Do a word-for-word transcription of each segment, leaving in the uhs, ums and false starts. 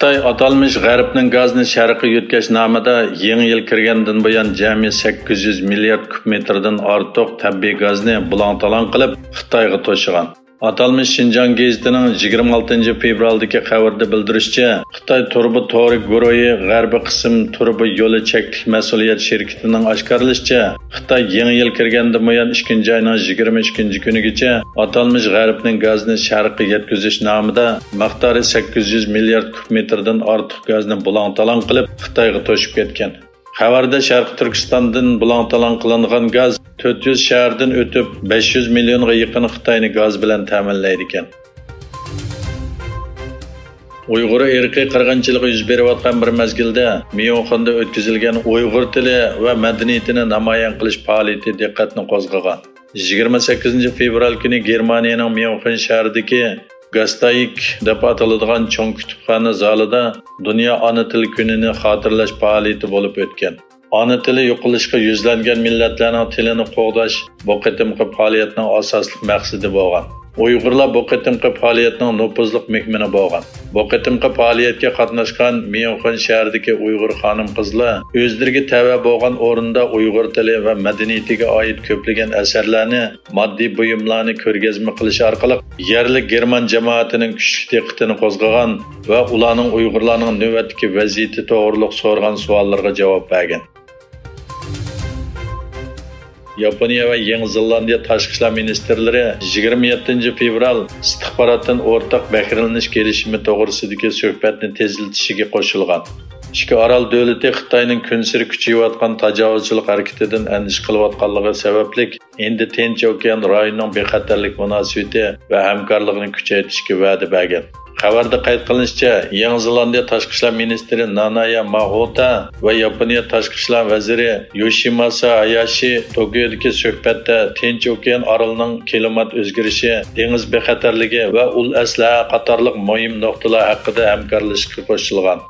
خىتاي ئاتالمىش غەربنىڭ گازنى شەرققە يۆتكەش نامىدا يېڭى يىل كىرگەندىن بۇيان جەمئىي سەككىز يۈز مىليارد كۇب مېتىردىن ئارتۇق تەبىئىي گازنى بۇلاڭ-تالاڭ قىلىپ خىتايغا توشىغان. ئاتالمىش شىنجاڭ گېزىتىنىڭ يىگىرمە ئالتىنچى فېۋرالدىكى خەۋىرىدە بىلدۈرۈشىچە، خىتاي تۇرۇبا تورى گۇرۇھى غەربىي قىسىم تۇرۇبا يولى چەكلىك مەسئۇلىيەت شىركىتىنىڭ ئاشكارىلىشىچە، خىتاي يېڭى يىل كىرگەندىن بۇيان ئىككىنچى ئاينىڭ يىگىرمە ئۈچىنچى كۈنىگىچە ئاتالمىش غەربنىڭ گازىنى شەرققە يەتكۈزۈش نامىدا مىقدارى سەككىز يۈز مىليارد كۇب مېتىردىن ئارتۇق گازنى بۇلاڭ-تالاڭ قىلىپ خىتايغا توشۇپ كەتكەن. خەۋەردە شەرقىي تۈركىستاندىن بۇلاڭ-تالاڭ قىلىنغان گاز تۆت يۈز شەھەردىن ئۆتۈپ، بەش يۈز مىليونغا يېقىن خىتاينى گاز بىلەن تەمىنلەيدىكەن. ئۇيغۇر ئىرقىي قىرغىنچىلىقى يۈز بېرىۋاتقان بىر مەزگىلدە، ميۇنخېندا ئۆتكۈزۈلگەن ئۇيغۇر تىلى ۋە مەدەنىيىتىنى نامايان قىلىش پائالىيىتى دىققەتنى قوزغىغان. يىگىرمە سەككىزىنچى فېۋرال كۈنى گېرمانىيەنىڭ ميۇنخېن شەھىرىدىكى گاستايك دەپ ئاتىلىدىغان چوڭ كۇتۇپخانا زالىدا دۇنيا ئانا تىل كۈنىنى خاتىرىلەش پائالىيىتى بولۇپ ئۆتكەن. ئانا تىلى يوقىلىشقا يۈزلەنگەن مىللەتلەرنىڭ تىلىنى قوغداش بۇ قېتىمقى پائالىيەتنىڭ ئاساسلىق مەقسىتى بولغان. ئۇيغۇرلار بۇ قېتىمقى پائالىيەتنىڭ نوپۇزلۇق مېھمىنى بولغان. بۇ قېتىمقى پائالىيەتكە قاتناشقان ميۇنخېن شەھىرىدىكى ئۇيغۇر خانىم-قىزلار ئۆزلىرىگە تەۋە بولغان ئورۇندا ئۇيغۇر تىلى ۋە مەدەنىيىتىگە ئائىت كۆپلىگەن ئەسەرلەرنى، ماددىي بۇيۇملارنى كۆرگەزمە قىلىش ئارقىلىق يەرلىك گېرمان جامائىتىنىڭ كۈچلۈك دىققىتىنى قوزغىغان ۋە ئۇلارنىڭ ئۇيغۇرلارنىڭ نۆۋەتتىكى ۋەزىيىتى توغرۇلۇق سورىغان سوئاللىرىغا جاۋاب بەرگەن. ياپونىيە ۋە يېڭى زېلاندىيە تاشقى ئىشلار مىنىستىرلىرى يىگىرمە يەتتىنچى فېۋرال ئىستىخباراتتىن ئورتاق بەھرىلىنىش كېلىشىمى توغرىسىدىكى سۆھبەتنى تېزلىتىشىگە قوشۇلغان. ئىككى ئارال دۆلىتى خىتاينىڭ كۈنسېرى كۈچىيىۋاتقان تاجاۋۇزچىلىق ھەرىكىتىدىن ئەندىشە قىلىۋاتقانلىقى سەۋەبلىك، ھىندى تىنچ ئوكيان رايونىنىڭ بىخەتەرلىك مۇناسىۋىتى ۋە ھەمكارلىقىنى كۈچەيتىشكە ۋەدە بەرگەن. خەۋەردە قەيت قىلىنىشىچە، يېڭى زېلاندىيە تاشقى ئىشلار مىنىستىرى نانايا ماھوتا ۋە ياپونىيە تاشقى ئىشلار ۋەزىرى يوشىماسا ھاياشى توكيودىكى سۆھبەتتە تىنچ ئوكيان ئارىلىنىڭ كىلىمات ئۆزگىرىشى، دېڭىز بىخەتەرلىكى ۋە ئۇل ئەسلىھە قاتارلىق مۇھىم نۇقتىلار ھەققىدە ھەمكارلىشىشقا قوشۇلغان.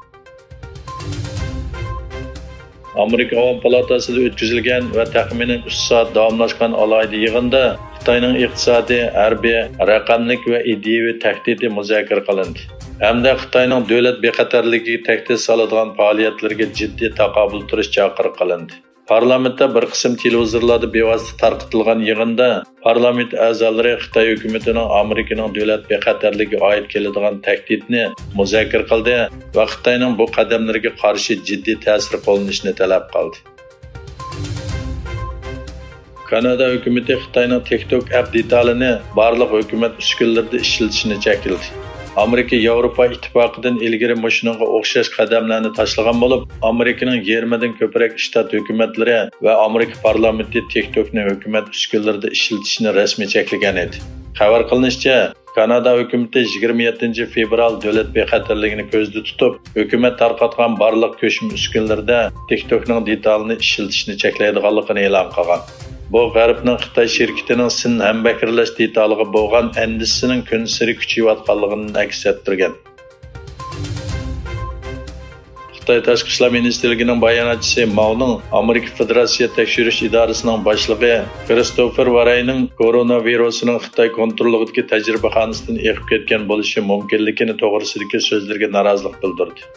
ئامېرىكا ئاۋام پالاتاسىدا ئۆتكۈزۈلگەن ۋە تەخمىنەن ئۈچ سائەت داۋاملاشقان ئالاھىدە يىغىندا خىتاينىڭ ئىقتىسادىي، ھەربىي، رەقەملىك ۋە ئىدىيەۋى تەھدىتى مۇزاكىرە قىلىندى ھەمدە خىتاينىڭ دۆلەت بىخەتەرلىكىگە تەھدىت سالىدىغان پائالىيەتلىرىگە جىددىي تاقابىل تۇرۇش چاقىرىقى قىلىندى. پارلامېنتتا بىر قىسىم تېلېۋىزورلاردا بىۋاسىتە تارقىتىلغان يىغىندا پارلامېنت ئەزالىرى خىتاي ھۆكۈمىتىنىڭ ئامېرىكىنىڭ دۆلەت بىخەتەرلىكىگە ئائىت كېلىدىغان تەھدىتنى مۇزاكىرە قىلدى ۋە خىتاينىڭ بۇ قەدەملىرىگە قارشى جىددىي تەسىر قوللىنىشىنى تەلەپ قىلدى. كانادا ھۆكۈمىتى خىتاينىڭ تىك توك ئەپ دېتالىنى بارلىق ھۆكۈمەت ئۈسكۈنىلىرىدە ئىشلىتىشنى چەكلىدى. ئامېرىكا ياۋروپا ئىتتىپاقىدىن ئىلگىرى مۇشۇنىڭغا ئوخشاش قەدەملەرنى تاشلىغان بولۇپ، ئامېرىكىنىڭ يېرىمىدىن كۆپرەك شتات ھۆكۈمەتلىرى ۋە ئامېرىكا پارلامېنتى تىك توكنى ھۆكۈمەت ئۈسكۈنىلىرىدە ئىشلىتىشنى رەسمىي چەكلىگەن ئىدى. خەۋەر قىلىنىشىچە، كانادا ھۆكۈمىتى يىگىرمە يەتتىنچى فېۋرال دۆلەت بىخەتەرلىكىنى كۆزدە تۇتۇپ، ھۆكۈمەت تارقاتقان بارلىق كۆچمە ئۈسكۈنىلىرىدە تىك توكنىڭ دېتالىنى ئىشلىتىشنى چەكلەيدىغانلىقىنى ئېلان قىلغان. بۇ غەربنىڭ خىتاي شىركىتىنىڭ سىن ھەمبەھىرلەش دېتالىغا بولغان ئەندىشىسىنىڭ كۈنسېرى كۈچىيىۋاتقانلىقىنى ئەكس ئەتتۈرگەن. خىتاي تاشقى ئىشلار مىنىستىرلىكىنىڭ باياناتچىسى ماۋنىڭ ئامېرىكا فېدېراتسىيە تەكشۈرۈش ئىدارىسىنىڭ باشلىقى كرىستوفېر ۋارەينىڭ كورونا ۋىرۇسىنىڭ خىتاي كونتروللۇقىدىكى تەجرىبىخانىسىدىن ئېقىپ كەتكەن بولۇشى مۇمكىنلىكىنى توغرىسىدىكى سۆزلىرىگە نارازىلىق بىلدۈردى.